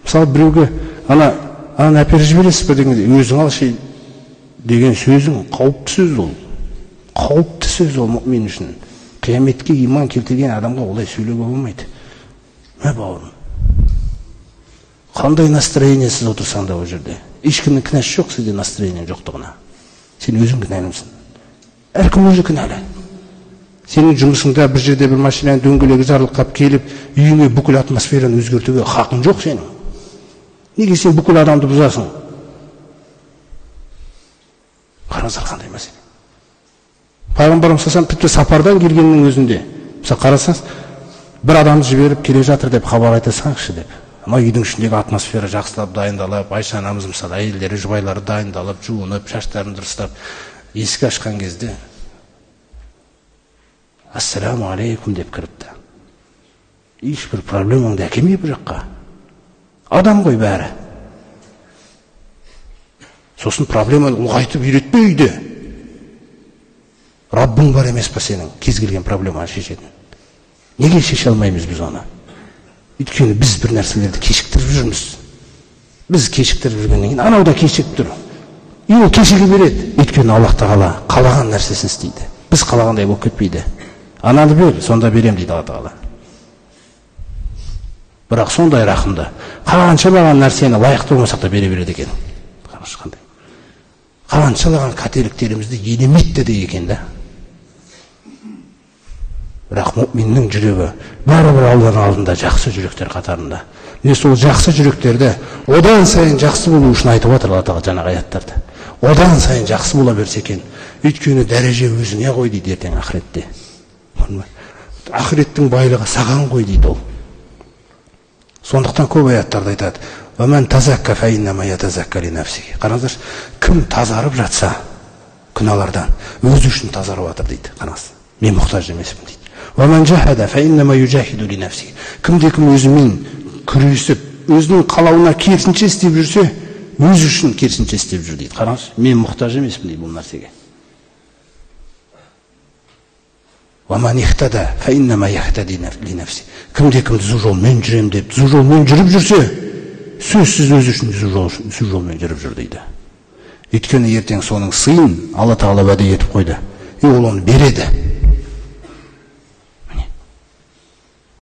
Мысалы, біреуге ананы әперіп жібересіз бе дегенде, өзің алшы деген сөзің қауіпті сөз ол. Қауіпті сөз ол мүмин үшін. Қияметке иман келтірген адамға олай сөйлеуге болмайды. Мә, бауырым, қандай настроениесіз отырсаң да ол жерде. Ешкімнің кінәсі жоқ сізде настроение жоқтығына. Сен өзің кінәлісің. Әркім өзі кінәлі. Сенің жұмысыңда бір жерде бір машинаның дөңгелегі жарылқап келіп, үйіңе бүкіл атмосфераны өзгертуге хақың жоқ сенің. Неге сен бүкіл адамды бұзасың? Қараңыздар, қандай мәселе. Пайғамбарымыз саллаллаху алейхи вассалам тіпті сапардан келгеннің өзінде, мысалы қарасаңыз, бір адамды жіберіп келе жатыр деп хабар айта салыңызшы деп. Ана үйдің ішіндегі атмосфера жақсылап дайындалып, Айша анамыз мысалы әйелдері, жұбайлары дайындалып, жуынып, шаштарын дұрыстап, есік ашқан кезде ассаламу алейкум деп кіріпті. Ешбір проблемаңды әкелме бұл жаққа. Адам ғой бәрі. Сосын проблеманы ұлғайтып үйретпе үйде. Раббың бар емес па сенің, кез келген проблеманы шешетін. Неге шеше алмаймыз біз оны? Өйткені біз бір нәрселерді кешіктіріп жүрміз. Біз кешіктіріп жүргеннен кейін анау да кешігіп тұр. И ол кешіге береді. Өйткені Аллах тағала қалаған нәрсесін істейді. Біз қалағандай болып кетпейді. Ананы бер, сонда берем дейді Алла тағала. Бірақ сондай рахымды, қаншалаған нәрсені лайықты болмасақ та бере береді екен. Қандай? Қаншалаған қателіктерімізді елемейді де екен да. Бірақ мүминнің жүрегі бәрібір Алланың алдында жақсы жүректер қатарында. Міне сол жақсы жүректерді одан сайын жақсы болу үшін айтып отыр Алла тағала жаңағы аяттарда. Одан сайын жақсы бола берсе екен. Өйткені дәреже өзіңе ғой дейді ертең ақыретте. Ақыреттің байлығы саған ғой дейді ол. Сондықтан көп аяттарда айтады. Қараңыздаршы, кім тазарып жатса күнәлардан өзі үшін тазарып жатыр дейді. Қараңыз, мен мұқтаж емеспін дейді. Кімде кім өзімен күресіп, өзінің қалауына керісінше істеп жүрсе, өзі үшін керісінше істеп жүр дейді. Қараңыз, мен мұқтаж емеспін дейді бұл нәрсеге. Кімде кім түзу жолмен жүрем деп, түзу жолмен жүріп жүрсе, сөзсіз өзі үшін түзу жолмен жүріп жүр дейді. Өйткені ертең соның сыйын Алла тағала уәде етіп қойды. И ол оны береді.